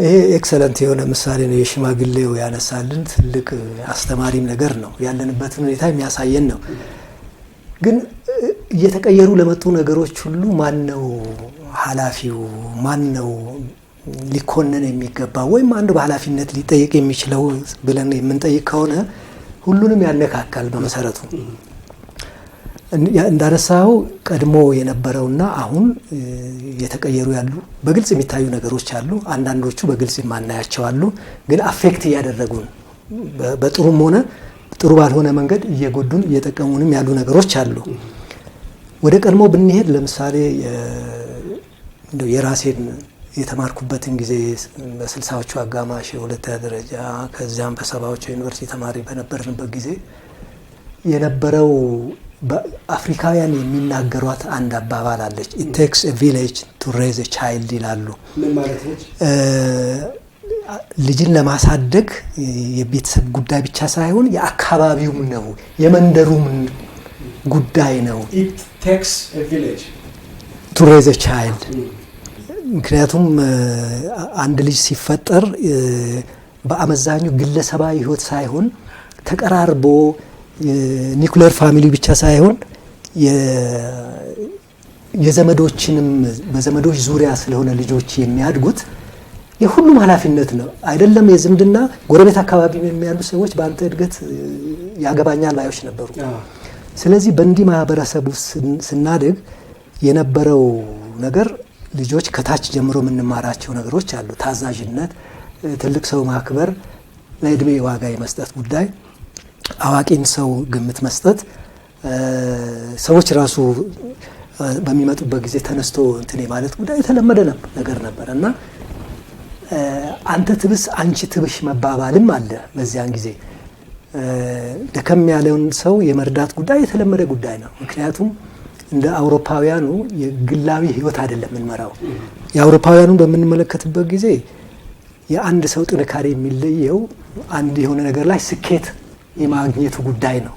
ይሄ excellent የሆነ ምሳሌ ነው። የሽማግሌው ያነሳልን ትልቅ አስተማሪም ነገር ነው። ያለንበትን ሁኔታ የሚያሳየን ነው። ግን እየተቀየሩ ለመጡ ነገሮች ሁሉ ማን ነው ኃላፊው? ማን ነው ሊኮነን የሚገባው ወይም አንዱ በኃላፊነት ሊጠየቅ የሚችለው ብለን የምንጠይቅ ከሆነ ሁሉንም ያነካካል። በመሰረቱ እንዳነሳው ቀድሞ የነበረውና አሁን እየተቀየሩ ያሉ በግልጽ የሚታዩ ነገሮች አሉ። አንዳንዶቹ በግልጽ የማናያቸው አሉ። ግን affect እያደረጉን በጥሩም ሆነ ጥሩ ባልሆነ መንገድ እየጎዱን እየጠቀሙንም ያሉ ነገሮች አሉ። ወደ ቀድሞ ብንሄድ፣ ለምሳሌ እንደው የራሴን የተማርኩበትን ጊዜ፣ በ60ዎቹ አጋማሽ የሁለተኛ ደረጃ፣ ከዚያም በ70ዎቹ ዩኒቨርሲቲ ተማሪ በነበርንበት ጊዜ የነበረው፣ አፍሪካውያን የሚናገሯት አንድ አባባል አለች። "It takes a village to raise a child" ይላሉ። ምን ማለት ነች? ልጅን ለማሳደግ የቤተሰብ ጉዳይ ብቻ ሳይሆን የአካባቢውም ነው፣ የመንደሩም ጉዳይ ነው። It takes a village to raise a child። ምክንያቱም አንድ ልጅ ሲፈጠር በአመዛኙ ግለሰባዊ ሕይወት ሳይሆን ተቀራርቦ nuclear family ብቻ ሳይሆን የዘመዶችንም፣ በዘመዶች ዙሪያ ስለሆነ ልጆች የሚያድጉት የሁሉም ኃላፊነት ነው። አይደለም የዝምድና፣ ጎረቤት አካባቢ የሚያሉ ሰዎች በአንተ እድገት ያገባኛል ባዮች ነበሩ። ስለዚህ በእንዲህ ማህበረሰብ ውስጥ ስናድግ የነበረው ነገር ልጆች ከታች ጀምሮ የምንማራቸው ነገሮች አሉ። ታዛዥነት፣ ትልቅ ሰው ማክበር፣ ለእድሜ ዋጋ የመስጠት ጉዳይ፣ አዋቂን ሰው ግምት መስጠት፣ ሰዎች ራሱ በሚመጡበት ጊዜ ተነስቶ እንትን የማለት ጉዳይ የተለመደ ነገር ነበር እና አንተ ትብስ አንቺ ትብሽ መባባልም አለ። በዚያን ጊዜ ደከም ያለውን ሰው የመርዳት ጉዳይ የተለመደ ጉዳይ ነው። ምክንያቱም እንደ አውሮፓውያኑ የግላዊ ሕይወት አይደለም የምንመራው። የአውሮፓውያኑን በምንመለከትበት ጊዜ የአንድ ሰው ጥንካሬ የሚለየው አንድ የሆነ ነገር ላይ ስኬት የማግኘቱ ጉዳይ ነው።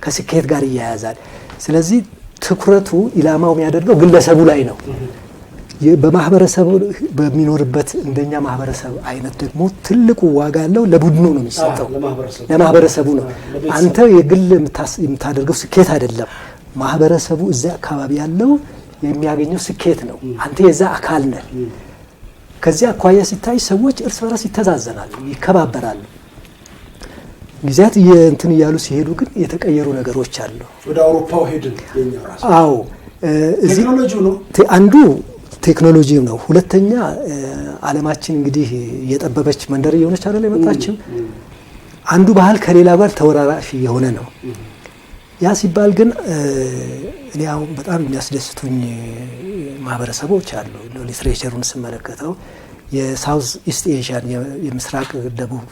ከስኬት ጋር ይያያዛል። ስለዚህ ትኩረቱ ኢላማው የሚያደርገው ግለሰቡ ላይ ነው። በማህበረሰቡ በሚኖርበት እንደኛ ማህበረሰብ አይነት ደግሞ ትልቁ ዋጋ ያለው ለቡድኑ ነው የሚሰጠው፣ ለማህበረሰቡ ነው። አንተ የግል የምታደርገው ስኬት አይደለም። ማህበረሰቡ እዚያ አካባቢ ያለው የሚያገኘው ስኬት ነው። አንተ የዛ አካል ነህ። ከዚያ አኳያ ሲታይ ሰዎች እርስ በርስ ይተዛዘናሉ፣ ይከባበራሉ። ጊዜያት እንትን እያሉ ሲሄዱ ግን የተቀየሩ ነገሮች አሉ። ወደ አውሮፓው ሄድን። የኛው ራሱ አዎ፣ ቴክኖሎጂው ነው። አንዱ ቴክኖሎጂው ነው። ሁለተኛ ዓለማችን እንግዲህ እየጠበበች መንደር እየሆነች አይደል የመጣችው። አንዱ ባህል ከሌላ ጋር ተወራራሽ እየሆነ ነው። ያ ሲባል ግን እኔ አሁን በጣም የሚያስደስቱኝ ማህበረሰቦች አሉ። Literature ኡን ስመለከተው የ South East Asian፣ የምስራቅ ደቡብ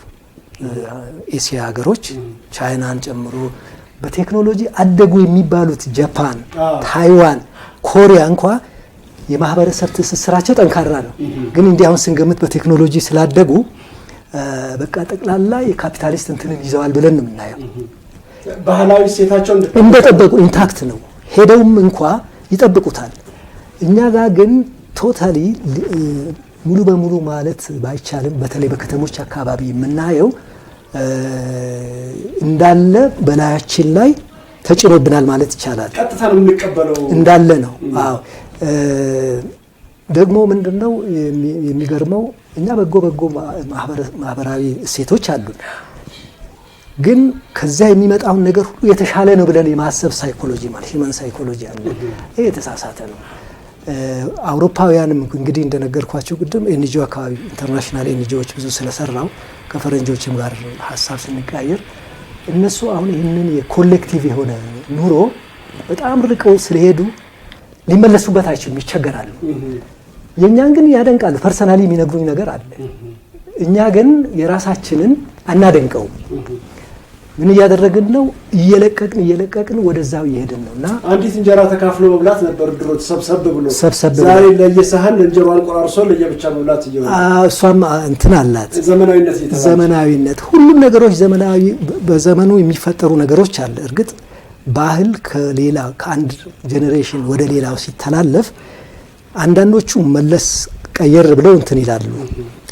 ኤሲያ ሀገሮች ቻይናን ጨምሮ በቴክኖሎጂ አደጉ የሚባሉት ጃፓን፣ ታይዋን፣ ኮሪያ እንኳ የማህበረሰብ ትስስራቸው ጠንካራ ነው። ግን እንዲህ አሁን ስንገምት በቴክኖሎጂ ስላደጉ በቃ ጠቅላላ የካፒታሊስት እንትንን ይዘዋል ብለን ነው የምናየው። ባህላዊ እሴታቸው እንደጠበቁ intact ነው። ሄደውም እንኳ ይጠብቁታል። እኛ ጋር ግን totally ሙሉ በሙሉ ማለት ባይቻልም በተለይ በከተሞች አካባቢ የምናየው እንዳለ በላያችን ላይ ተጭኖብናል ማለት ይቻላል። ቀጥታ ነው የምንቀበለው። እንዳለ ነው። አዎ፣ ደግሞ ምንድነው የሚገርመው፣ እኛ በጎ በጎ ማህበራዊ እሴቶች አሉን። ግን ከዚያ የሚመጣውን ነገር ሁሉ የተሻለ ነው ብለን የማሰብ psychology ማለት human psychology አለ። ይሄ የተሳሳተ ነው። አውሮፓውያንም እንግዲህ እንደነገርኳቸው ቅድም NGO አካባቢ፣ international NGO ዎች ብዙ ስለሰራው ከፈረንጆችም ጋር ሀሳብ ስንቀያየር እነሱ አሁን ይህንን የ collective የሆነ ኑሮ በጣም ርቀው ስለሄዱ ሊመለሱበት አይችሉም፣ ይቸገራሉ። የእኛን ግን ያደንቃሉ። Personally የሚነግሩኝ ነገር አለ። እኛ ግን የራሳችንን አናደንቀውም። ምን እያደረግን ነው? እየለቀቅን እየለቀቅን ወደዛው እየሄድን ነው እና አንዲት እንጀራ ተካፍሎ መብላት ነበር ድሮ ሰብሰብ ብሎ። ሰብሰብ ብሎ። ዛሬ ለየሳህን እንጀራዋን ቆራርሶ ለየብቻ መብላት እየሆነ እሷም እንትን አላት። ዘመናዊነት እየተባለ ዘመናዊነት፣ ሁሉም ነገሮች ዘመናዊ፣ በዘመኑ የሚፈጠሩ ነገሮች አለ። እርግጥ ባህል ከሌላ ከአንድ generation ወደ ሌላው ሲተላለፍ አንዳንዶቹ መለስ ቀየር ብለው እንትን ይላሉ።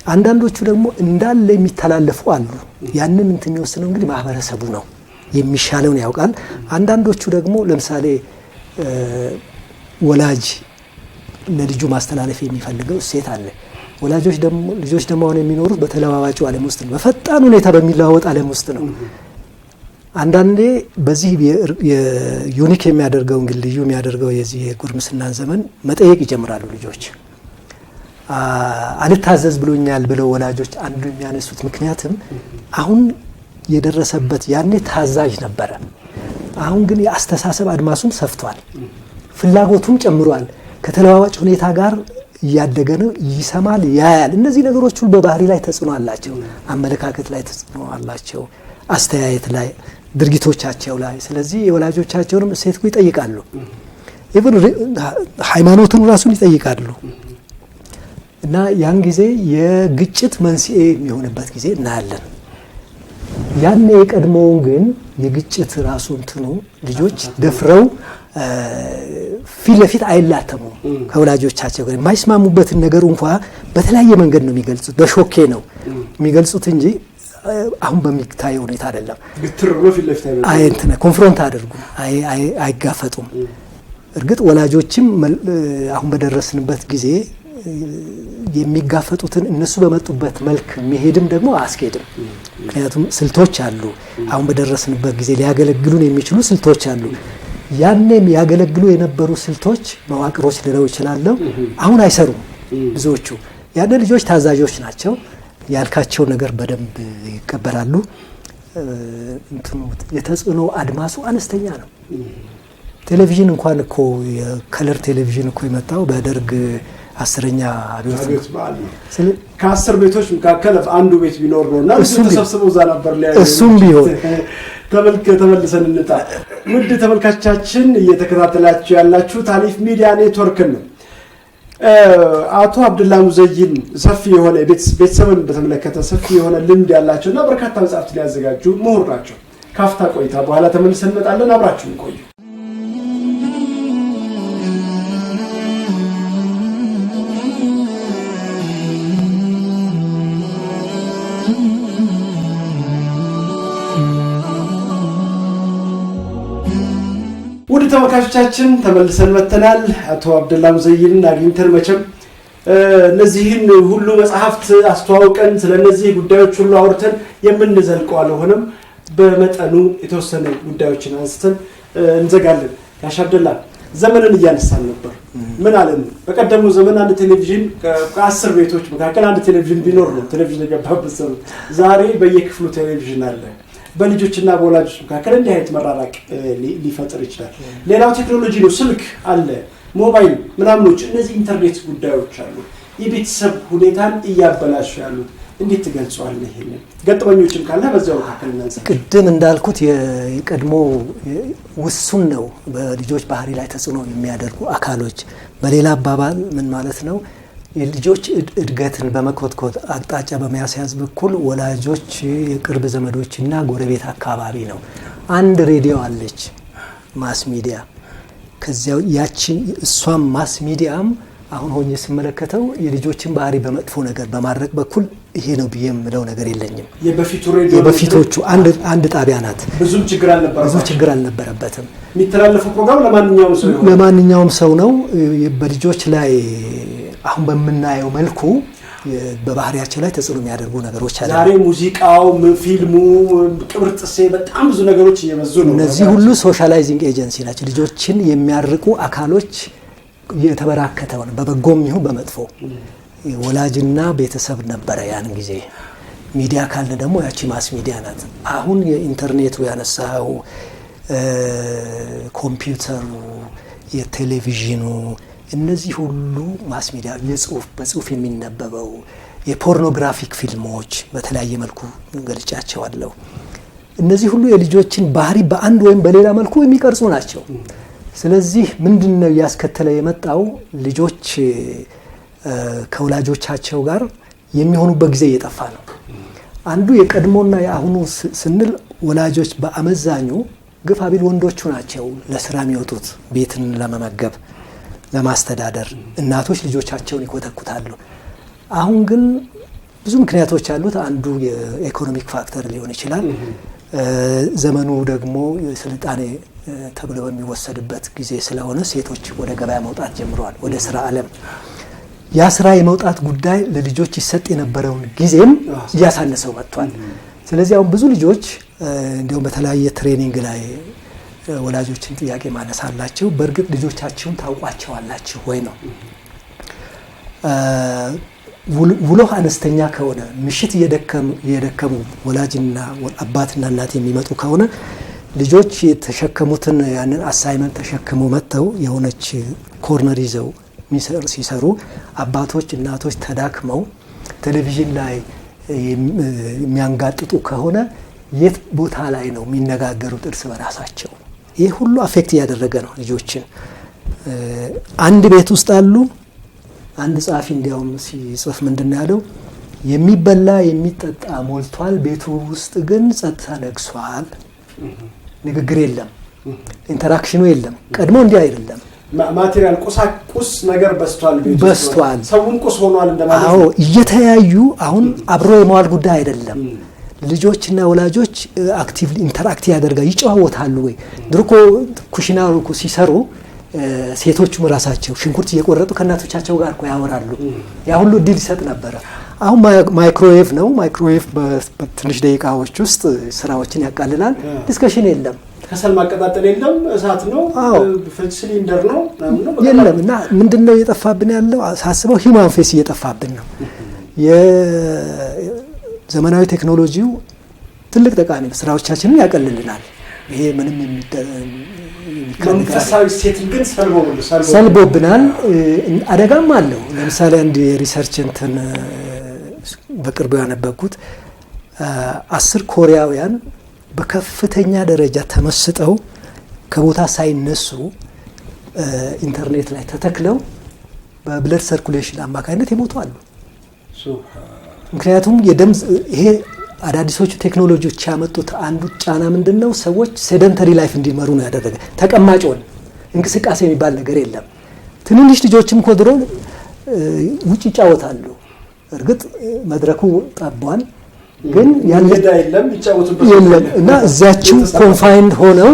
አንዳንዶቹ ደግሞ እንዳለ የሚተላለፉ አሉ። ያንን እንትን የሚወስነው እንግዲህ ማህበረሰቡ ነው፣ የሚሻለውን ያውቃል። አንዳንዶቹ ደግሞ ለምሳሌ ወላጅ ለልጁ ማስተላለፍ የሚፈልገው እሴት አለ። ወላጆች ደግሞ ልጆች ደግሞ አሁን የሚኖሩት በተለዋዋጩ ዓለም ውስጥ ነው፣ በፈጣን ሁኔታ በሚለዋወጥ ዓለም ውስጥ ነው። አንዳንዴ በዚህ unique የሚያደርገው እንግዲህ ልዩ የሚያደርገው የዚህ የጉርምስናን ዘመን መጠየቅ ይጀምራሉ ልጆች። አልታዘዝ ብሎኛል ብለው ወላጆች አንዱ የሚያነሱት ምክንያትም አሁን የደረሰበት ያኔ ታዛዥ ነበረ። አሁን ግን የአስተሳሰብ አድማሱም ሰፍቷል፣ ፍላጎቱም ጨምሯል። ከተለዋዋጭ ሁኔታ ጋር እያደገ ነው። ይሰማል፣ ያያል። እነዚህ ነገሮች ሁሉ በባህሪ ላይ ተጽዕኖ አላቸው፣ አመለካከት ላይ ተጽዕኖ አላቸው፣ አስተያየት ላይ፣ ድርጊቶቻቸው ላይ። ስለዚህ የወላጆቻቸውንም እሴት እኮ ይጠይቃሉ። Even ሃይማኖቱን ራሱን ይጠይቃሉ። እና ያን ጊዜ የግጭት መንስኤ የሚሆንበት ጊዜ እናያለን። ያን የቀድሞውን ግን የግጭት ራሱ እንትኑ ልጆች ደፍረው ፊት ለፊት አይላተሙም ከወላጆቻቸው ጋር። የማይስማሙበትን ነገር እንኳ በተለያየ መንገድ ነው የሚገልጹት፣ በሾኬ ነው የሚገልጹት እንጂ አሁን በሚታየው ሁኔታ አይደለም። ግትር ብሎ ፊት ለፊት አይመጣም። አይ እንትን confront አያደርጉም፣ አይጋፈጡም። እርግጥ ወላጆችም አሁን በደረስንበት ጊዜ የሚጋፈጡትን እነሱ በመጡበት መልክ መሄድም ደግሞ አያስኬድም። ምክንያቱም ስልቶች አሉ። አሁን በደረስንበት ጊዜ ሊያገለግሉን የሚችሉ ስልቶች አሉ። ያኔም ያገለግሉ የነበሩ ስልቶች መዋቅሮች ልለው እችላለሁ፣ አሁን አይሰሩም ብዙዎቹ። ያኔ ልጆች ታዛዦች ናቸው። ያልካቸው ነገር በደንብ ይቀበላሉ። እንትኑ የተጽዕኖ አድማሱ አነስተኛ ነው። ቴሌቪዥን እንኳን እኮ የ color ቴሌቪዥን እኮ የመጣው በደርግ 10ኛ አብዮት ነው። አብዮት በዓል ነው። ከ10 ቤቶች መካከል አንዱ ቤት ቢኖር ነው እና ተሰብስበው እዛ ነበር ሊያዩ። እሱም ቢሆን ተመልሰን እንጣ። ውድ ተመልካቻችን እየተከታተላችሁ ያላችሁት አሊፍ ሚዲያ ኔትወርክን ነው። አቶ አብደላ ሙዘይን ሰፊ የሆነ ቤተሰብን በተመለከተ ሰፊ የሆነ ልምድ ያላቸው እና በርካታ መጽሐፍት ሊያዘጋጁ ምሁር ናቸው። ካፍታ ቆይታ በኋላ ተመልሰን እንመጣለን። አብራችሁን ቆዩ። ውድ ተመልካቾቻችን ተመልሰን መጥተናል። አቶ አብደላ ሙዘይንን አግኝተን መቼም እነዚህን ሁሉ መጽሐፍት አስተዋውቀን ስለነዚህ ጉዳዮች ሁሉ አውርተን የምንዘልቀው አልሆነም። በመጠኑ የተወሰኑ ጉዳዮችን አንስተን እንዘጋለን። ጋሽ አብደላ ዘመንን እያነሳን ነበር። ምን አለን? በቀደመው ዘመን አንድ ቴሌቪዥን ከ10 ቤቶች መካከል አንድ ቴሌቪዥን ቢኖር ነው ቴሌቪዥን የገባበት ዘመን። ዛሬ በየክፍሉ ቴሌቪዥን አለ። በልጆችና በወላጆች መካከል እንዲህ አይነት መራራቅ ሊፈጥር ይችላል። ሌላው ቴክኖሎጂ ነው። ስልክ አለ፣ ሞባይል ምናምኖች፣ እነዚህ ኢንተርኔት ጉዳዮች አሉ። የቤተሰብ ሁኔታን እያበላሹ ያሉት እንዴት ትገልጸዋለህ? ይሄንን ገጠመኞችም ካለ በዚያው መካከል እናንሳ። ቅድም እንዳልኩት የቀድሞ ውሱን ነው በልጆች ባህሪ ላይ ተጽዕኖ የሚያደርጉ አካሎች። በሌላ አባባል ምን ማለት ነው? የልጆች እድገትን በመኮትኮት አቅጣጫ በማስያዝ በኩል ወላጆች፣ የቅርብ ዘመዶችና ጎረቤት አካባቢ ነው። አንድ ሬዲዮ አለች፣ mass media። ከዚያው ያቺ እሷም mass media ም አሁን ሆኜ ስመለከተው የልጆችን ባህሪ በመጥፎ ነገር በማድረግ በኩል ይሄ ነው ብዬ የምለው ነገር የለኝም። የበፊቱ ሬዲዮ የበፊቶቹ አንድ ጣቢያ ናት። ብዙም ችግር አልነበረበትም። ብዙ ችግር አልነበረበትም። የሚተላለፈው ፕሮግራም ለማንኛውም ሰው ይሆናል። ለማንኛውም ሰው ነው። በልጆች ላይ አሁን በምናየው መልኩ በባህሪያቸው ላይ ተጽዕኖ የሚያደርጉ ነገሮች አሉ። ዛሬ ሙዚቃው፣ ፊልሙ፣ ቅብርጥሴ በጣም ብዙ ነገሮች እየበዙ ነው። እነዚህ ሁሉ socializing agency ናቸው። ልጆችን የሚያርቁ አካሎች የተበራከተው ነው፣ በበጎም ይሁን በመጥፎ። ወላጅና ቤተሰብ ነበረ ያን ጊዜ። ሚዲያ ካልን ደግሞ ያቺ mass media ናት። አሁን የኢንተርኔቱ ያነሳው፣ ኮምፒውተሩ፣ የቴሌቪዥኑ፣ እነዚህ ሁሉ mass media፣ የጽሁፍ በጽሁፍ የሚነበበው፣ የ pornographic ፊልሞች በተለያየ መልኩ ገልጫቸዋለሁ። እነዚህ ሁሉ የልጆችን ባህሪ በአንድ ወይም በሌላ መልኩ የሚቀርጹ ናቸው። ስለዚህ ምንድነው እያስከተለ የመጣው? ልጆች ከወላጆቻቸው ጋር የሚሆኑበት ጊዜ እየጠፋ ነው። አንዱ የቀድሞና የአሁኑ ስንል ወላጆች በአመዛኙ ግፋ ቢል ወንዶቹ ናቸው ለስራ የሚወጡት ቤትን ለመመገብ ለማስተዳደር፣ እናቶች ልጆቻቸውን ይኮተኩታሉ። አሁን ግን ብዙ ምክንያቶች አሉት። አንዱ የ economic factor ሊሆን ይችላል። ዘመኑ ደግሞ የስልጣኔ ተብሎ በሚወሰድበት ጊዜ ስለሆነ ሴቶች ወደ ገበያ መውጣት ጀምረዋል፣ ወደ ስራ ዓለም። ያ ስራ የመውጣት ጉዳይ ለልጆች ይሰጥ የነበረውን ጊዜም እያሳነሰው መጥቷል። ስለዚህ አሁን ብዙ ልጆች እንዲሁም በተለያየ training ላይ ወላጆችን ጥያቄ ማነሳላቸው፣ በእርግጥ ልጆቻችሁን ታውቋቸዋላችሁ ወይ ነው። ውሎህ አነስተኛ ከሆነ፣ ምሽት እየደከሙ ወላጅና አባትና እናት የሚመጡ ከሆነ፣ ልጆች የተሸከሙትን ያንን assignment ተሸክመው መጥተው የሆነች corner ይዘው ሲሰሩ፣ አባቶች እናቶች ተዳክመው ቴሌቪዥን ላይ የሚያንጋጥጡ ከሆነ የት ቦታ ላይ ነው የሚነጋገሩት እርስ በራሳቸው? ይህ ሁሉ affect እያደረገ ነው ልጆችን። አንድ ቤት ውስጥ አሉ። አንድ ጸሐፊ እንዲያውም ሲጽፍ ምንድን ነው ያለው? የሚበላ የሚጠጣ ሞልቷል፣ ቤቱ ውስጥ ግን ጸጥታ ነግሷል። ንግግር የለም፣ interaction ኑ የለም። ቀድሞ እንዲህ አይደለም። Material ቁሳቁስ ነገር በዝቷል፣ ቤት ውስጥ። በዝቷል። ሰውም ቁስ ሆኗል እንደማለት አዎ ነው። እየተያዩ አሁን አብሮ የመዋል ጉዳይ አይደለም። ልጆችና ወላጆች actively interact ያደርጋል፣ ይጨዋወታሉ ወይ? ድሮ እኮ ኩሽና እኮ ሲሰሩ ሴቶቹም ራሳቸው ሽንኩርት እየቆረጡ ከእናቶቻቸው ጋር እኮ ያወራሉ። ያ ሁሉ እድል ይሰጥ ነበረ። አሁን ማይክሮዌቭ ነው። ማይክሮዌቭ በትንሽ ደቂቃዎች ውስጥ ስራዎችን ያቃልላል። Discussion የለም። ከሰል ማቀጣጠል የለም፣ እሳት ነው፣ ሲሊንደር ነው፣ ምናምን ነው። የለም። እና ምንድን ነው እየጠፋብን ያለው ሳስበው human face እየጠፋብን ነው። የዘመናዊ ቴክኖሎጂው ትልቅ ጠቃሚ ነው። ስራዎቻችንን ያቀልልናል። ይሄ ምንም የሚካድ ነገር መንፈሳዊ እሴትን ግን ሰልቦ ሰልቦብናል። አደጋም አለው። ለምሳሌ አንድ የ research እንትን በቅርቡ ያነበብኩት 10 ኮሪያውያን በከፍተኛ ደረጃ ተመስጠው ከቦታ ሳይነሱ ኢንተርኔት ላይ ተተክለው በ blood circulation አማካኝነት የሞቱ አሉ። ምክንያቱም የደም ይሄ አዳዲሶቹ ቴክኖሎጂዎች ያመጡት አንዱ ጫና ምንድን ነው? ሰዎች sedentary life እንዲመሩ ነው ያደረገ። ተቀማጭ ሆን እንቅስቃሴ የሚባል ነገር የለም። ትንንሽ ልጆችም እኮ ድሮ ውጭ ይጫወታሉ። እርግጥ መድረኩ ጠቧል፣ ግን ያለ ሜዳ የለም፣ ይጫወቱበት የለም እና እዚያችው confined ሆነው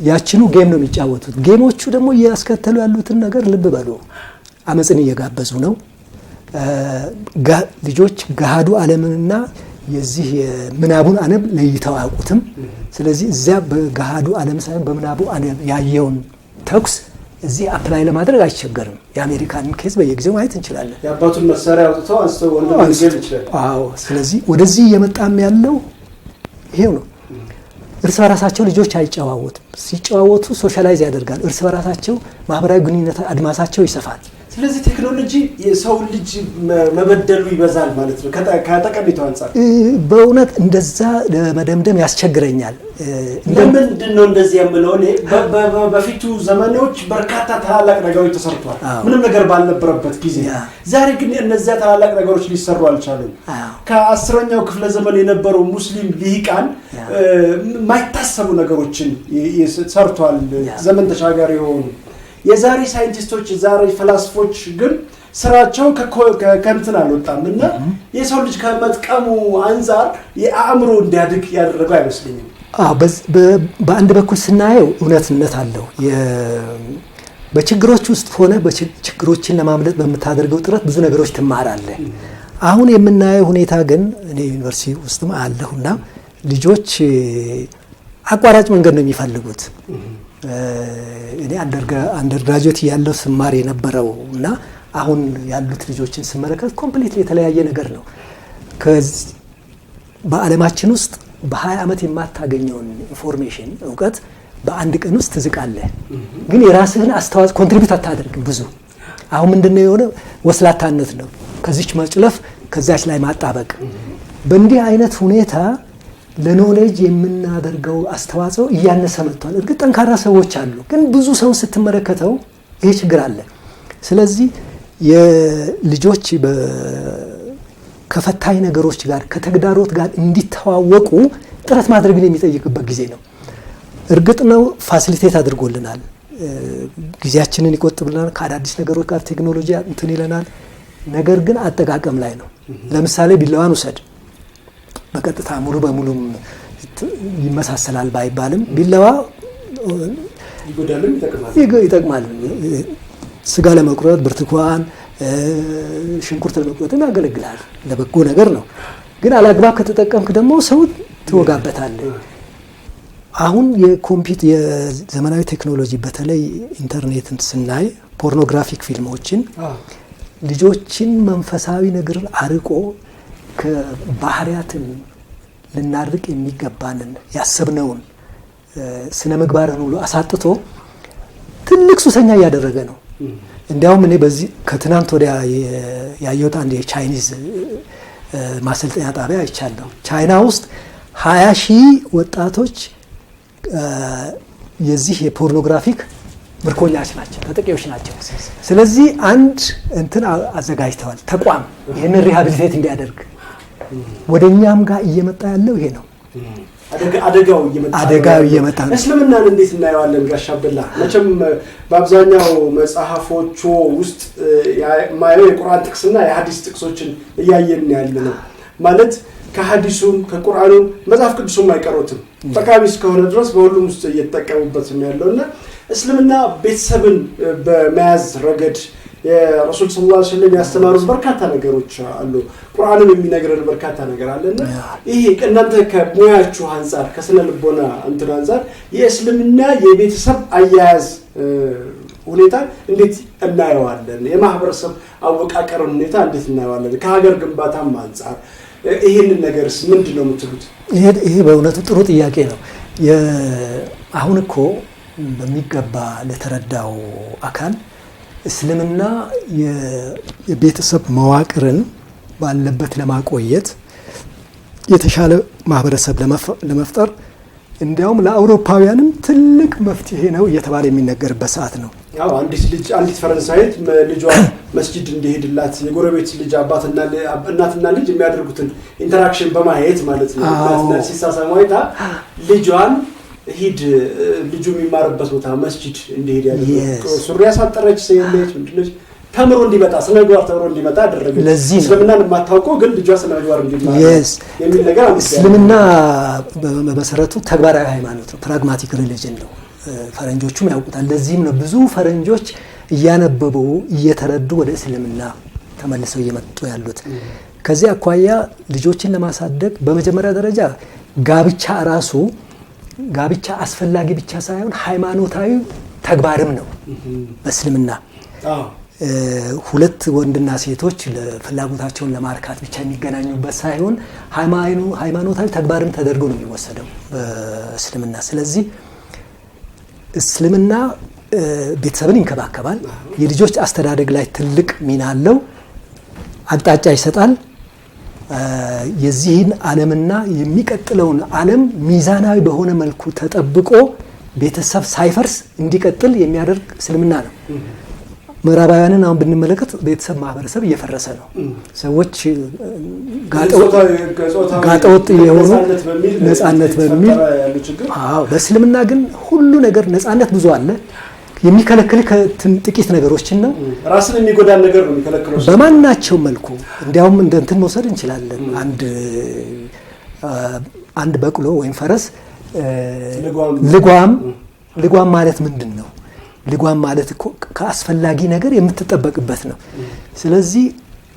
ያችኑ game ነው የሚጫወቱት። Game ኦቹ ደግሞ እያስከተሉ ያሉትን ነገር ልብ በሉ። አመፅን እየጋበዙ ነው። ልጆች ገሃዱ ዓለምንና የዚህ የምናቡን ዓለም ለይተው አያውቁትም። ስለዚህ እዚያ በገሃዱ ዓለም ሳይሆን በምናቡ ዓለም ያየውን ተኩስ እዚህ apply ለማድረግ አይቸገርም። የአሜሪካንን case በየጊዜው ማየት እንችላለን። የአባቱን መሳሪያ አውጥተው አንስተው ወንድም ሊገል ይችላል። አዎ። ስለዚህ ወደዚህ እየመጣም ያለው ይሄው ነው። እርስ በራሳቸው ልጆች አይጨዋወቱም። ሲጨዋወቱ socialize ያደርጋል። እርስ በራሳቸው ማህበራዊ ግንኙነት አድማሳቸው ይሰፋል። ስለዚህ ቴክኖሎጂ የሰው ልጅ መበደሉ ይበዛል ማለት ነው ከጠቀሜታው አንጻር። በእውነት እንደዛ ለመደምደም ያስቸግረኛል። ለምንድን ነው እንደዚህ የምለው? እኔ በፊቱ ዘመኖች በርካታ ታላላቅ ነገሮች ተሰርተዋል፣ ምንም ነገር ባልነበረበት ጊዜ። ዛሬ ግን እነዚያ ታላላቅ ነገሮች ሊሰሩ አልቻሉም። ከ10ኛው ክፍለ ዘመን የነበሩ ሙስሊም ልሂቃን የማይታሰቡ ነገሮችን ሰርተዋል፣ ዘመን ተሻጋሪ የሆኑ። የዛሬ ሳይንቲስቶች፣ የዛሬ ፈላስፎች ግን ስራቸው ከእንትን አልወጣም እና የሰው ልጅ ከመጥቀሙ አንጻር የአእምሮ እንዲያድግ ያደረገው አይመስለኝም። አዎ፣ በአንድ በኩል ስናየው እውነትነት አለው። በችግሮች ውስጥ ሆነ ችግሮችን ለማምለጥ በምታደርገው ጥረት ብዙ ነገሮች ትማራለህ። አሁን የምናየው ሁኔታ ግን እኔ ዩኒቨርሲቲ ውስጥም አለሁና ልጆች አቋራጭ መንገድ ነው የሚፈልጉት። እኔ undergraduate እያለሁ ስማር የነበረው እና አሁን ያሉት ልጆችን ስመለከት completely የተለያየ ነገር ነው። በዓለማችን ውስጥ በ20 ዓመት የማታገኘውን information እውቀት በአንድ ቀን ውስጥ ትዝቃለህ። ግን የራስህን አስተዋጽኦ contribute አታደርግም ብዙ። አሁን ምንድነው የሆነ ወስላታነት ነው። ከዚች መጭለፍ ከዛች ላይ ማጣበቅ። በእንዲህ አይነት ሁኔታ ለ knowledge የምናደርገው አስተዋጽኦ እያነሰ መጥቷል። እርግጥ ጠንካራ ሰዎች አሉ፣ ግን ብዙ ሰው ስትመለከተው ይሄ ችግር አለ። ስለዚህ የልጆች ከፈታኝ ነገሮች ጋር ከተግዳሮት ጋር እንዲተዋወቁ ጥረት ማድረግን የሚጠይቅበት ጊዜ ነው። እርግጥ ነው facilitate አድርጎልናል፣ ጊዜያችንን ይቆጥብልናል፣ ከአዳዲስ ነገሮች ጋር ቴክኖሎጂ እንትን ይለናል። ነገር ግን አጠቃቀም ላይ ነው። ለምሳሌ ቢላዋን ውሰድ። በቀጥታ ሙሉ በሙሉም ይመሳሰላል ባይባልም ቢላዋ ይጎዳልም ይጠቅማል። ይጠቅማል። ስጋ ለመቁረጥ፣ ብርቱካን፣ ሽንኩርት ለመቁረጥም ያገለግላል። ለበጎ ነገር ነው። ግን አላግባብ ከተጠቀምክ ደግሞ ሰው ትወጋበታለህ። አሁን የኮምፒውተር የዘመናዊ ቴክኖሎጂ፣ በተለይ ኢንተርኔትን ስናይ pornographic ፊልሞችን ልጆችን መንፈሳዊ ነገር አርቆ ከባህሪያትን ልናርቅ የሚገባንን ያሰብነውን ስነ ምግባርን ሁሉ አሳጥቶ ትልቅ ሱሰኛ እያደረገ ነው። እንዲያውም እኔ በዚህ ከትናንት ወዲያ ያየሁት አንድ የ Chinese ማሰልጠኛ ጣቢያ አይቻለሁ። ቻይና ውስጥ 20,000 ወጣቶች የዚህ የ pornographic ምርኮኛች ናቸው፣ ተጠቂዎች ናቸው። ስለዚህ አንድ እንትን አዘጋጅተዋል፣ ተቋም ይህንን rehabilitate እንዲያደርግ። ወደ እኛም ጋር እየመጣ ያለው ይሄ ነው። አደጋው እየመጣ አደጋው እየመጣ ነው። እስልምናን እንዴት እናየዋለን ጋሽ አብደላ? መቼም በአብዛኛው መጽሐፎቹ ውስጥ የማየው የቁርአን ጥቅስና የሀዲስ ጥቅሶችን እያየን ያለ ነው። ማለት ከሀዲሱም ከቁርአኑም መጽሐፍ ቅዱሱም አይቀሩትም፣ ጠቃሚ እስከሆነ ድረስ በሁሉም ውስጥ እየተጠቀሙበት ነው ያለው። እና እስልምና ቤተሰብን በመያዝ ረገድ የረሱል ሰለላሁ ዐለይሂ ወሰለም ያስተማሩት በርካታ ነገሮች አሉ። ቁርአንም የሚነግረን በርካታ ነገር አለ። እና ይሄ እናንተ ከሙያችሁ አንጻር፣ ከስነ ልቦና እንትን አንጻር የእስልምና የቤተሰብ አያያዝ ሁኔታ እንዴት እናየዋለን? የማህበረሰብ አወቃቀርን ሁኔታ እንዴት እናየዋለን? ከሀገር ግንባታም አንጻር ይህንን ነገርስ ምንድን ነው የምትሉት? ይሄ በእውነቱ ጥሩ ጥያቄ ነው። አሁን እኮ በሚገባ ለተረዳው አካል እስልምና የቤተሰብ መዋቅርን ባለበት ለማቆየት፣ የተሻለ ማህበረሰብ ለመፍጠር፣ እንዲያውም ለአውሮፓውያንም ትልቅ መፍትሄ ነው እየተባለ የሚነገርበት ሰዓት ነው። አዎ፣ አንዲት ልጅ፣ አንዲት ፈረንሳዊት ልጇ መስጂድ እንዲሄድላት የጎረቤት ልጅ አባትና እናትና ልጅ የሚያደርጉትን interaction በማየት ማለት ነው። እናትና ሲሳሳሙ አይታ ልጇን ሂድ፣ ልጁ የሚማርበት ቦታ መስጂድ እንዲሄድ ያደረገ፣ ሱሪ ያሳጠረች ሴት ምንድነች፣ ተምሮ እንዲመጣ፣ ስነ ምግባር ተምሮ እንዲመጣ አደረገች። ለዚህ ነው እስልምናን የማታውቀው ግን ልጇ ስነ ምግባር እንዲማር የሚል ነገር። እስልምና በመሰረቱ ተግባራዊ ሃይማኖት ነው። Pragmatic religion ነው። ፈረንጆቹም ያውቁታል። ለዚህም ነው ብዙ ፈረንጆች እያነበቡ እየተረዱ ወደ እስልምና ተመልሰው እየመጡ ያሉት። ከዚህ አኳያ ልጆችን ለማሳደግ በመጀመሪያ ደረጃ ጋብቻ ራሱ፣ ጋብቻ አስፈላጊ ብቻ ሳይሆን ሃይማኖታዊ ተግባርም ነው። በእስልምና ሁለት ወንድና ሴቶች ፍላጎታቸውን ለማርካት ብቻ የሚገናኙበት ሳይሆን ሃይማኖታዊ ተግባርም ተደርጎ ነው የሚወሰደው በእስልምና። ስለዚህ እስልምና ቤተሰብን ይንከባከባል። የልጆች አስተዳደግ ላይ ትልቅ ሚና አለው። አቅጣጫ ይሰጣል። የዚህን ዓለምና የሚቀጥለውን ዓለም ሚዛናዊ በሆነ መልኩ ተጠብቆ ቤተሰብ ሳይፈርስ እንዲቀጥል የሚያደርግ እስልምና ነው። ምዕራባውያንን አሁን ብንመለከት ቤተሰብ፣ ማህበረሰብ እየፈረሰ ነው። ሰዎች ጋጠወጥ የሆኑ፣ ነጻነት በሚል። አዎ፣ በእስልምና ግን ሁሉ ነገር ነጻነት ብዙ አለ። የሚከለክል ጥቂት ነገሮችን ነው። ራስን የሚጎዳ ነገር ነው የሚከለክለው። በማናቸው መልኩ እንዲያውም እንደ እንትን መውሰድ እንችላለን። አንድ በቅሎ ወይም ፈረስ ልጓም፣ ልጓም ማለት ምንድን ነው? ልጓም ማለት እኮ ከአስፈላጊ ነገር የምትጠበቅበት ነው። ስለዚህ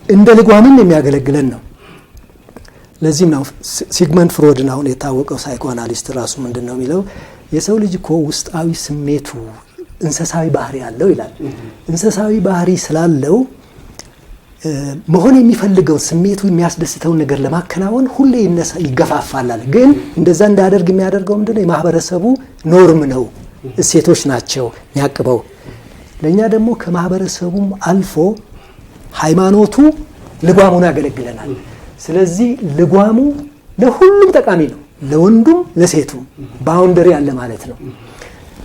እንደ ልጓምም የሚያገለግለን ነው። ለዚህም ነው ሲግመንድ ፍሮድን፣ አሁን የታወቀው psychoanalyst ራሱ ምንድን ነው የሚለው? የሰው ልጅ እኮ ውስጣዊ ስሜቱ እንስሳዊ ባህሪ አለው ይላል። እንስሳዊ ባህሪ ስላለው መሆን የሚፈልገውን፣ ስሜቱ የሚያስደስተውን ነገር ለማከናወን ሁሌ ይነሳ ይገፋፋል አለ። ግን እንደዛ እንዳያደርግ የሚያደርገው ምንድነው? የማህበረሰቡ norm ነው፣ እሴቶች ናቸው የሚያቅበው። ለእኛ ደግሞ ከማህበረሰቡም አልፎ ሃይማኖቱ ልጓም ሆኖ ያገለግለናል። ስለዚህ ልጓሙ ለሁሉም ጠቃሚ ነው፣ ለወንዱም ለሴቱም። Boundary አለ ማለት ነው።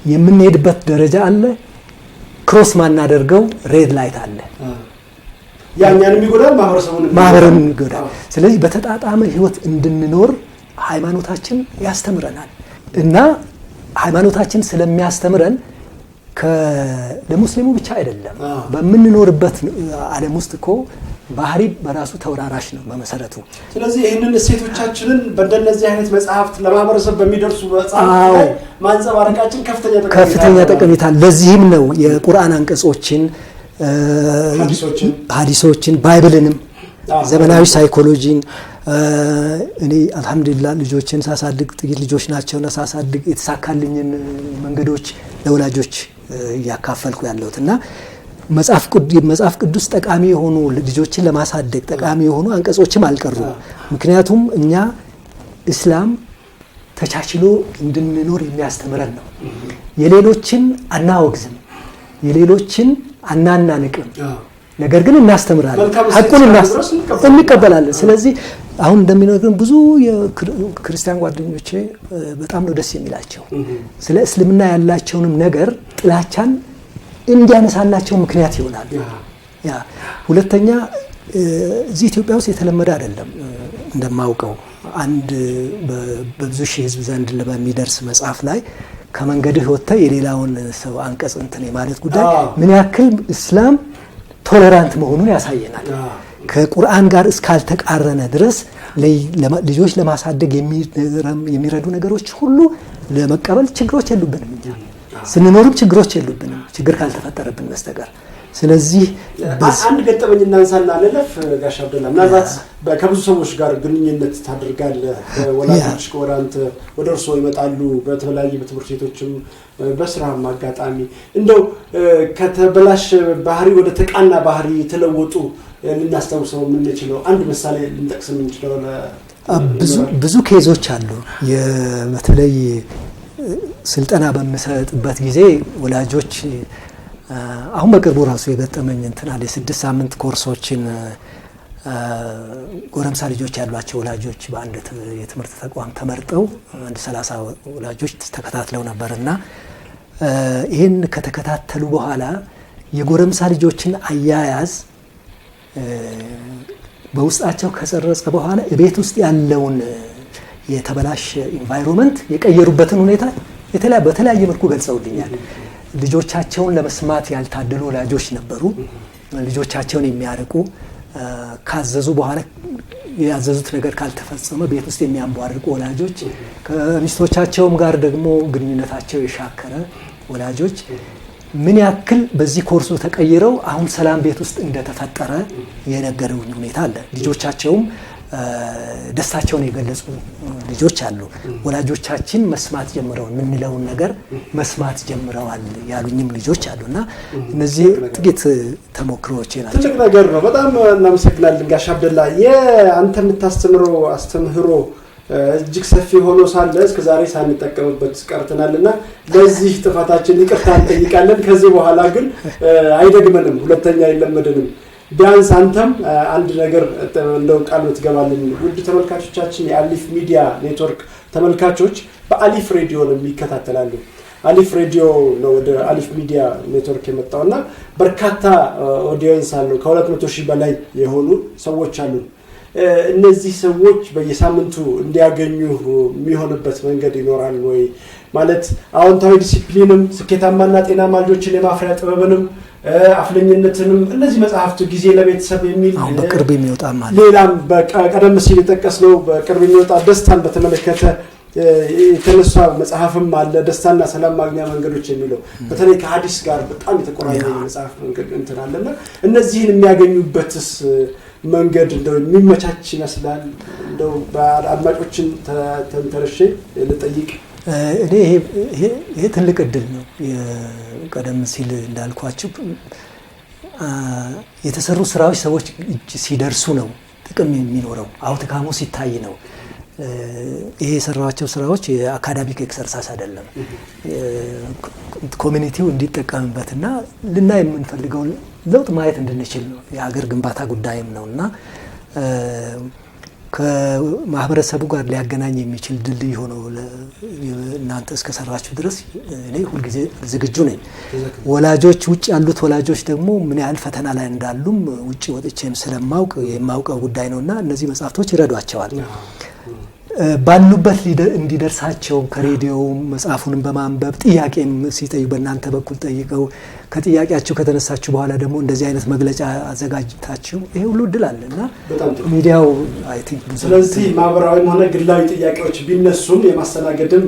የምንሄድበት ደረጃ አለ፣ cross ማናደርገው red light አለ። ያኛንም ይጎዳል፣ ማህበረሰቡን። ማህበረሰቡን ይጎዳል። ስለዚህ በተጣጣመ ህይወት እንድንኖር ሃይማኖታችን ያስተምረናል። እና ሃይማኖታችን ስለሚያስተምረን ለሙስሊሙ ብቻ አይደለም። በምንኖርበት ዓለም ውስጥ እኮ ባህሪ በራሱ ተወራራሽ ነው በመሰረቱ። ስለዚህ ይህንን እሴቶቻችንን በእንደነዚህ አይነት መጽሐፍት ለማህበረሰብ በሚደርሱ መጽሐፍት ላይ ማንጸባረቃችን ከፍተኛ ጠቀሜታ። ለዚህም ነው የቁርአን አንቀጾችን፣ ሀዲሶችን፣ Bible ንም፣ ዘመናዊ ሳይኮሎጂን እኔ አልሐምዱሊላህ ልጆችን ሳሳድግ ጥቂት ልጆች ናቸውና ሳሳድግ የተሳካልኝን መንገዶች ለወላጆች እያካፈልኩ ያለሁት እና መጽሐፍ ቅዱስ ጠቃሚ የሆኑ ልጆችን ለማሳደግ ጠቃሚ የሆኑ አንቀጾችም አልቀሩም። ምክንያቱም እኛ እስላም ተቻችሎ እንድንኖር የሚያስተምረን ነው። የሌሎችን አናወግዝም፣ የሌሎችን አናናንቅም፣ ነገር ግን እናስተምራለን፣ ሐቁን እንቀበላለን። ስለዚህ አሁን እንደሚነግሩን ብዙ የክርስቲያን ጓደኞቼ በጣም ነው ደስ የሚላቸው ስለ እስልምና ያላቸውንም ነገር ጥላቻን እንዲያነሳላቸው ምክንያት ይሆናል። ያ ሁለተኛ እዚህ ኢትዮጵያ ውስጥ የተለመደ አይደለም እንደማውቀው አንድ በብዙ ሺህ ህዝብ ዘንድ በሚደርስ መጽሐፍ ላይ ከመንገድህ ወጥተህ የሌላውን ሰው አንቀጽ እንትን የማለት ጉዳይ ምን ያክል እስላም tolerant መሆኑን ያሳየናል። ከቁርአን ጋር እስካልተቃረነ ድረስ ልጆች ለማሳደግ የሚረዱ ነገሮች ሁሉ ለመቀበል ችግሮች የሉብንም። እኛ ስንኖርም ችግሮች የሉብንም ችግር ካልተፈጠረብን በስተቀር። ስለዚህ አንድ ገጠመኝ እናንሳና እንለፍ። ጋሽ አብደላ ምናልባት ከብዙ ሰዎች ጋር ግንኙነት ታደርጋለህ። ወላጆች ወደ ወደ እርስዎ ይመጣሉ፣ በተለያየ በትምህርት ቤቶችም በስራም አጋጣሚ እንደው ከተበላሸ ባህሪ ወደ ተቃና ባህሪ የተለወጡ ልናስታውሰው የምንችለው አንድ ምሳሌ ልንጠቅስ የምንችለው? ብዙ case ኦች አሉ። በተለይ ስልጠና በምሰጥበት ጊዜ ወላጆች አሁን በቅርቡ ራሱ የገጠመኝ እንትን አለ። የ6 ሳምንት ኮርሶችን ጎረምሳ ልጆች ያሏቸው ወላጆች በአንድ የትምህርት ተቋም ተመርጠው አንድ 30 ወላጆች ተከታትለው ነበርና ይህን ከተከታተሉ በኋላ የጎረምሳ ልጆችን አያያዝ በውስጣቸው ከሰረጸ በኋላ ቤት ውስጥ ያለውን የተበላሸ environment የቀየሩበትን ሁኔታ በተለያየ መልኩ ገልጸውልኛል። ልጆቻቸውን ለመስማት ያልታደሉ ወላጆች ነበሩ። ልጆቻቸውን የሚያርቁ፣ ካዘዙ በኋላ ያዘዙት ነገር ካልተፈጸመ ቤት ውስጥ የሚያንቧርቁ ወላጆች፣ ከሚስቶቻቸውም ጋር ደግሞ ግንኙነታቸው የሻከረ ወላጆች ምን ያክል በዚህ ኮርሱ ተቀይረው አሁን ሰላም ቤት ውስጥ እንደተፈጠረ የነገሩኝ ሁኔታ አለ። ልጆቻቸውም ደስታቸውን የገለጹ ልጆች አሉ። ወላጆቻችን መስማት ጀምረው የምንለውን ነገር መስማት ጀምረዋል ያሉኝም ልጆች አሉና እነዚህ ጥቂት ተሞክሮዎች ናቸው። ትልቅ ነገር ነው። በጣም እናመሰግናለን ጋሽ አብደላ። የአንተ የምታስተምረው አስተምህሮ እጅግ ሰፊ ሆኖ ሳለ እስከዛሬ ሳንጠቀምበት ቀርተናልና ለዚህ ጥፋታችን ይቅርታ እንጠይቃለን። ከዚህ በኋላ ግን አይደግመንም፣ ሁለተኛ አይለመደንም። ቢያንስ አንተም አንድ ነገር እንደው ቃል ትገባልን። ውድ ተመልካቾቻችን የአሊፍ ሚዲያ ኔትወርክ ተመልካቾች በአሊፍ ሬዲዮ ነው የሚከታተላሉ። አሊፍ ሬዲዮ ነው ወደ አሊፍ ሚዲያ ኔትወርክ የመጣውና በርካታ audience አለው። ከ200 ሺህ በላይ የሆኑ ሰዎች አሉ። እነዚህ ሰዎች በየሳምንቱ እንዲያገኙ የሚሆንበት መንገድ ይኖራል ወይ? ማለት አዎንታዊ ዲሲፕሊንም ስኬታማና ጤናማ ልጆችን የማፍሪያ ጥበብንም አፍለኝነትንም እነዚህ መጽሐፍቱ ጊዜ ለቤተሰብ የሚል አሁን በቅርብ የሚወጣ ማለት ሌላም ቀደም ሲል የጠቀስነው በቅርብ የሚወጣ ደስታን በተመለከተ የተነሳ መጽሐፍም አለ። ደስታና ሰላም ማግኛ መንገዶች የሚለው በተለይ ከሐዲስ ጋር በጣም የተቆራኘ መጽሐፍ መንገድ እንትን አለና እነዚህን የሚያገኙበትስ መንገድ እንደው የሚመቻች ይመስላል? እንደው አድማጮችን ተንተርሼ ልጠይቅ። እኔ ይሄ ትልቅ እድል ነው። ቀደም ሲል እንዳልኳችሁ የተሰሩ ስራዎች ሰዎች እጅ ሲደርሱ ነው ጥቅም የሚኖረው፣ outcome ኡ ሲታይ ነው። ይሄ የሰራኋቸው ስራዎች የ academic exercise አይደለም። community ው እንዲጠቀምበትና ልናይ የምንፈልገውን ለውጥ ማየት እንድንችል ነው። የሀገር ግንባታ ጉዳይም ነውና ከማህበረሰቡ ጋር ሊያገናኝ የሚችል ድልድይ ሆኖ እናንተ እስከሰራችሁ ድረስ እኔ ሁልጊዜ ዝግጁ ነኝ። ወላጆች ውጭ ያሉት ወላጆች ደግሞ ምን ያህል ፈተና ላይ እንዳሉም ውጭ ወጥቼም ስለማውቅ የማውቀው ጉዳይ ነውና እነዚህ መጽሐፍቶች ይረዷቸዋል። ባሉበት እንዲደርሳቸው ከሬዲዮውም መጽሐፉንም በማንበብ ጥያቄም ሲጠይቁ በእናንተ በኩል ጠይቀው ከጥያቄያችሁ ከተነሳችሁ በኋላ ደግሞ እንደዚህ አይነት መግለጫ አዘጋጅታችሁ ይሄ ሁሉ እድል አለ እና በጣም ጥሩ። ሚዲያው I think ብዙ ስለዚህ ማህበራዊም ሆነ ግላዊ ጥያቄዎች ቢነሱም የማስተናገድም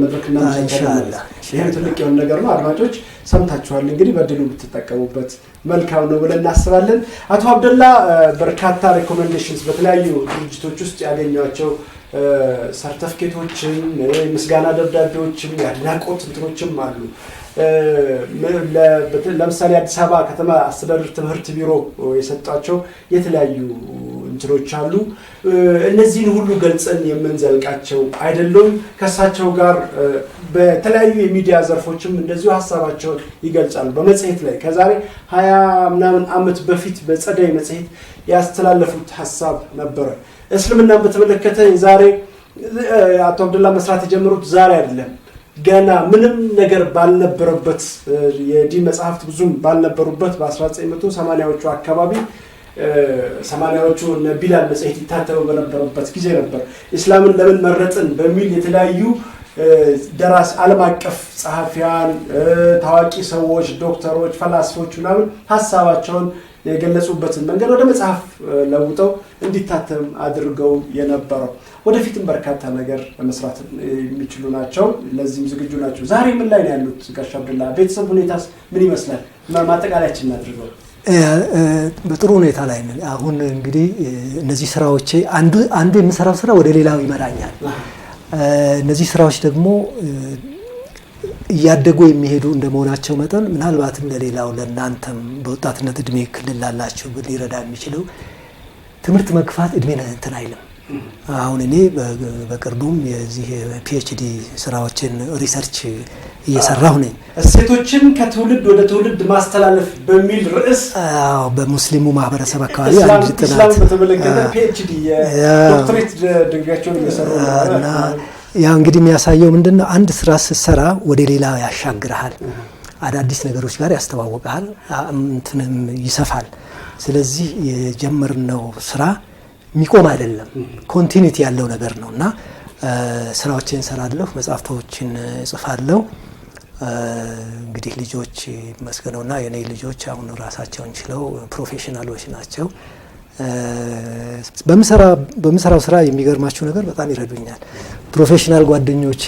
መድረክ እናመቻቻለን። ኢንሻአላህ። ይህም ትልቅ የሆነ ነገር ነው። አድማጮች ሰምታችኋል። እንግዲህ በእድሉ ብትጠቀሙበት መልካም ነው ብለን እናስባለን። አቶ አብደላ በርካታ recommendations በተለያዩ ድርጅቶች ውስጥ ያገኟቸው ሰርተፍኬቶችም ምስጋና ደብዳቤዎችም የአድናቆት እንትኖችም አሉ። ለምሳሌ አዲስ አበባ ከተማ አስተዳደር ትምህርት ቢሮ የሰጧቸው የተለያዩ እንትኖች አሉ። እነዚህን ሁሉ ገልጸን የምንዘልቃቸው አይደሉም። ከእሳቸው ጋር በተለያዩ የሚዲያ ዘርፎችም እንደዚሁ ሀሳባቸውን ይገልጻሉ። በመጽሔት ላይ ከዛሬ 20 ምናምን ዓመት በፊት በጸደይ መጽሔት ያስተላለፉት ሀሳብ ነበረ። እስልምናን በተመለከተ የዛሬ አቶ አብደላ መስራት የጀመሩት ዛሬ አይደለም። ገና ምንም ነገር ባልነበረበት፣ የዲን መጽሐፍት ብዙም ባልነበሩበት በ1980ዎቹ አካባቢ፣ 80ዎቹ እነ ቢላል መጽሔት ይታተሙ በነበረበት ጊዜ ነበር ኢስላምን ለምን መረጥን በሚል የተለያዩ ደራሲ፣ ዓለም አቀፍ ጸሐፊያን፣ ታዋቂ ሰዎች፣ ዶክተሮች፣ ፈላስፎች ምናምን ሀሳባቸውን የገለጹበትን መንገድ ወደ መጽሐፍ ለውጠው እንዲታተም አድርገው የነበረው። ወደፊትም በርካታ ነገር መስራት የሚችሉ ናቸው። ለዚህም ዝግጁ ናቸው። ዛሬ ምን ላይ ነው ያሉት ጋሽ አብደላ? ቤተሰብ ሁኔታስ ምን ይመስላል? ማጠቃለያችን እናድርገው። በጥሩ ሁኔታ ላይ ነን። አሁን እንግዲህ እነዚህ ስራዎቼ አንዱ አንዱ የምሰራው ስራ ወደ ሌላው ይመራኛል። እነዚህ ስራዎች ደግሞ እያደጉ የሚሄዱ እንደመሆናቸው መጠን ምናልባትም ለሌላው ለእናንተም በወጣትነት እድሜ ክልል ላላችሁ ሊረዳ የሚችለው ትምህርት መግፋት እድሜ እንትን አይልም። አሁን እኔ በቅርቡም የዚህ PhD ስራዎችን research እየሰራሁ ነኝ። እሴቶችን ከትውልድ ወደ ትውልድ ማስተላለፍ በሚል ርዕስ አዎ፣ በሙስሊሙ ማህበረሰብ አካባቢ አንድ ጥናት እስላም በተመለከተ PhD የዶክትሬት ድግሪያቸውን እየሰሩ ነው። እና ያ እንግዲህ የሚያሳየው ምንድነው? አንድ ስራ ስትሰራ ወደ ሌላ ያሻግርሃል፣ አዳዲስ ነገሮች ጋር ያስተዋውቅሃል፣ እንትንም ይሰፋል። ስለዚህ የጀመርነው ስራ የሚቆም አይደለም፣ continuity ያለው ነገር ነው እና ስራዎችን እሰራለሁ፣ መጽሐፍቶችን እጽፋለሁ። እንግዲህ ልጆች ይመስገነውና የኔ ልጆች አሁን ራሳቸውን ችለው professional ኦች ናቸው። በምሰራው ስራ የሚገርማችሁ ነገር በጣም ይረዱኛል። Professional ጓደኞቼ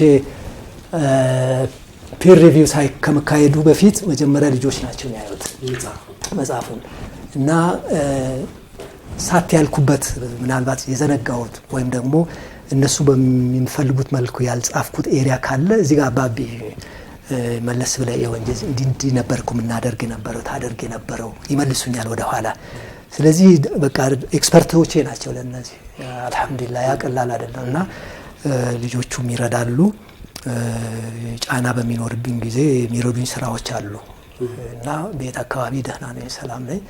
peer review ሳይ ከመካሄዱ በፊት መጀመሪያ ልጆች ናቸው የሚያዩት መጽሐፉን እና ሳት ያልኩበት ምናልባት የዘነጋሁት ወይም ደግሞ እነሱ በሚፈልጉት መልኩ ያልጻፍኩት area ካለ እዚህ ጋር አባቢ መለስ ብለህ የወንጀል እንዲህ እንዲህ ነበርኩ የምናደርግ የነበረው ታደርግ የነበረው ይመልሱኛል ወደ ኋላ። ስለዚህ በቃ expert ኦቼ ናቸው ለእነዚህ። አልሐምዱሊላህ ያ ቀላል አይደለም እና ልጆቹም ይረዳሉ። ጫና በሚኖርብኝ ጊዜ የሚረዱኝ ስራዎች አሉ እና ቤት አካባቢ ደህና ነኝ፣ ሰላም ነኝ።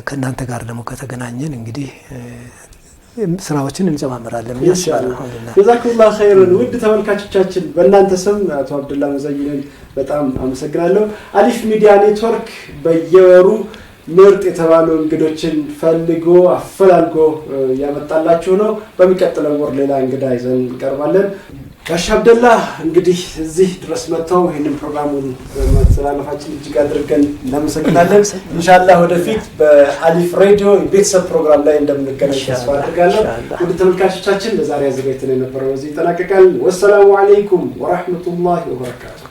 ከእናንተ ጋር ደግሞ ከተገናኘን እንግዲህ ስራዎችን እንጨማምራለን ብዬ አስባለሁ። አልሐምዱሊላህ። ጀዛኩሙላህ ኸይረን። ውድ ተመልካቾቻችን በእናንተ ስም አቶ አብደላ ሙዘይንን በጣም አመሰግናለሁ። አሊፍ ሚዲያ ኔትወርክ በየወሩ ምርጥ የተባሉ እንግዶችን ፈልጎ አፈላልጎ እያመጣላችሁ ነው። በሚቀጥለው ወር ሌላ እንግዳ ይዘን እንቀርባለን። ጋሽ አብደላ እንግዲህ እዚህ ድረስ መጥተው ይህንን ፕሮግራሙን በማስተላለፋችን እጅግ አድርገን እናመሰግናለን። ኢንሻአላህ ወደፊት በአሊፍ ሬዲዮ የቤተሰብ ፕሮግራም ላይ እንደምንገናኝ ተስፋ አድርጋለሁ። ውድ ተመልካቾቻችን ለዛሬ አዘጋጅተን የነበረው በዚህ ይጠናቀቃል። ወሰላሙ አለይኩም ወራህመቱላሂ ወበረካቱ።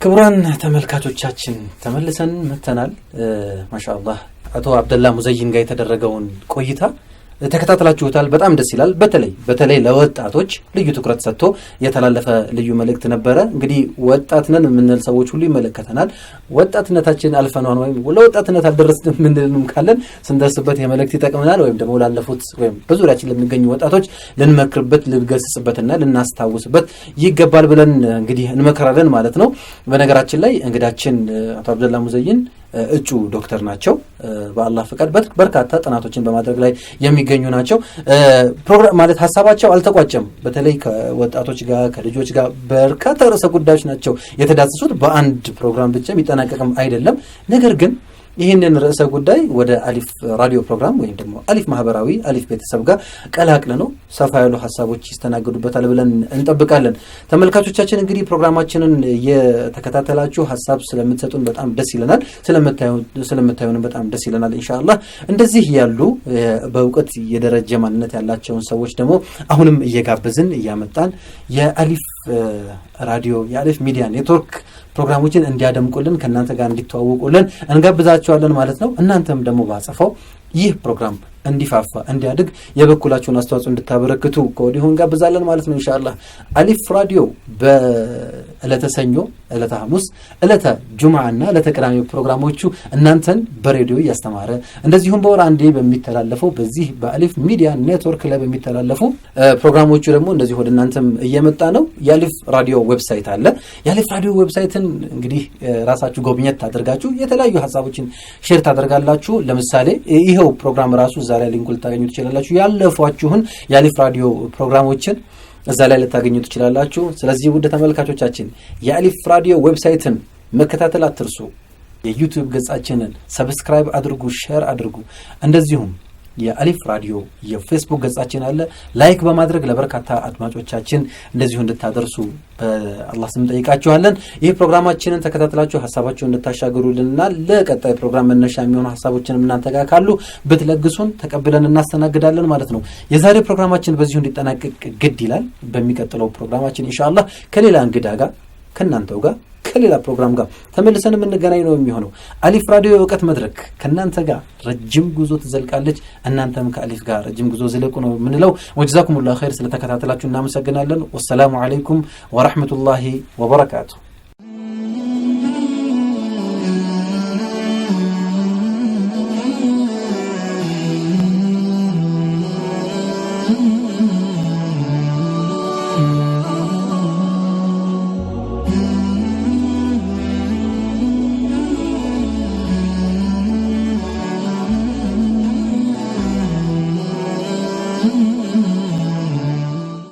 ክቡራን ተመልካቾቻችን ተመልሰን መጥተናል። ማሻአላህ አቶ አብደላ ሙዘይን ጋር የተደረገውን ቆይታ ተከታትላችሁታል። በጣም ደስ ይላል። በተለይ በተለይ ለወጣቶች ልዩ ትኩረት ሰጥቶ የተላለፈ ልዩ መልእክት ነበረ። እንግዲህ ወጣት ነን የምንል ሰዎች ሁሉ ይመለከተናል። ወጣትነታችን አልፈናል ወይም ለወጣትነት አልደረስንም የምንልም ካለን ስንደርስበት የመልእክት ይጠቅመናል ወይም ደግሞ ላለፉት ወይም በዙሪያችን ለሚገኙ ወጣቶች ልንመክርበት፣ ልንገስጽበትና ልናስታውስበት ይገባል ብለን እንግዲህ እንመክራለን ማለት ነው። በነገራችን ላይ እንግዳችን አቶ አብደላ ሙዘይን እጩ ዶክተር ናቸው። በአላህ ፈቃድ በርካታ ጥናቶችን በማድረግ ላይ የሚገኙ ናቸው። ፕሮግራም ማለት ሀሳባቸው አልተቋጨም። በተለይ ከወጣቶች ጋር ከልጆች ጋር በርካታ ርዕሰ ጉዳዮች ናቸው የተዳሰሱት። በአንድ ፕሮግራም ብቻ የሚጠናቀቅም አይደለም። ነገር ግን ይህንን ርዕሰ ጉዳይ ወደ አሊፍ ራዲዮ ፕሮግራም ወይም ደግሞ አሊፍ ማህበራዊ አሊፍ ቤተሰብ ጋር ቀላቅለ ነው ሰፋ ያሉ ሀሳቦች ይስተናገዱበታል ብለን እንጠብቃለን። ተመልካቾቻችን እንግዲህ ፕሮግራማችንን እየተከታተላችሁ ሀሳብ ስለምትሰጡን በጣም ደስ ይለናል። ስለምታዩንም በጣም ደስ ይለናል። ኢንሻአላህ እንደዚህ ያሉ በእውቀት የደረጀ ማንነት ያላቸውን ሰዎች ደግሞ አሁንም እየጋበዝን እያመጣን የአሊፍ ራዲዮ የአሊፍ ሚዲያ ኔትወርክ ፕሮግራሞችን እንዲያደምቁልን ከእናንተ ጋር እንዲተዋወቁልን እንጋብዛቸዋለን ማለት ነው። እናንተም ደግሞ ባጸፋው ይህ ፕሮግራም እንዲፋፋ እንዲያድግ የበኩላችሁን አስተዋጽኦ እንድታበረክቱ ከወዲሁ እንጋብዛለን ማለት ነው። ኢንሻአላህ አሊፍ ራዲዮ በዕለተ ሰኞ፣ ዕለተ ሐሙስ፣ ዕለተ ጁምዓና ዕለተ ቅዳሜ ፕሮግራሞቹ እናንተን በሬዲዮ እያስተማረ እንደዚሁም በወር አንዴ በሚተላለፈው በዚህ በአሊፍ ሚዲያ ኔትወርክ ላይ በሚተላለፉ ፕሮግራሞቹ ደግሞ እንደዚሁ ወደ እናንተም እየመጣ ነው። የአሊፍ ራዲዮ website አለ። የአሊፍ ራዲዮ website ን እንግዲህ ራሳችሁ ጎብኘት ታደርጋችሁ የተለያዩ ሀሳቦችን share ታደርጋላችሁ። ለምሳሌ ይኸው ፕሮግራም ራሱ እዛ ላይ link ኡ ልታገኙ ትችላላችሁ። ያለፏችሁን የአሊፍ ራዲዮ ፕሮግራሞችን እዛ ላይ ልታገኙ ትችላላችሁ። ስለዚህ ውድ ተመልካቾቻችን የአሊፍ ራዲዮ website ን መከታተል አትርሱ። የዩቲዩብ ገጻችንን subscribe አድርጉ፣ share አድርጉ። እንደዚሁም የአሊፍ ራዲዮ የፌስቡክ ገጻችን አለ። like በማድረግ ለበርካታ አድማጮቻችን እንደዚሁ እንድታደርሱ በአላህ ስም ጠይቃችኋለን። ይህ ፕሮግራማችንን ተከታትላችሁ ሀሳባችሁን እንድታሻግሩልንና ለቀጣይ ፕሮግራም መነሻ የሚሆኑ ሀሳቦችንም እናንተ ጋር ካሉ ብትለግሱን ተቀብለን እናስተናግዳለን ማለት ነው። የዛሬ ፕሮግራማችን በዚሁ እንዲጠናቀቅ ግድ ይላል። በሚቀጥለው ፕሮግራማችን ኢንሻአላህ ከሌላ እንግዳ ጋር ከእናንተው ጋር ከሌላ ፕሮግራም ጋር ተመልሰን የምንገናኝ ነው የሚሆነው። አሊፍ ራዲዮ የእውቀት መድረክ ከእናንተ ጋር ረጅም ጉዞ ትዘልቃለች። እናንተም ከአሊፍ ጋር ረጅም ጉዞ ዝለቁ ነው የምንለው። ወጀዛኩሙላሁ ኸይር ስለተከታተላችሁ እናመሰግናለን። ወሰላሙ አለይኩም ወራህመቱላሂ ወበረካቱ።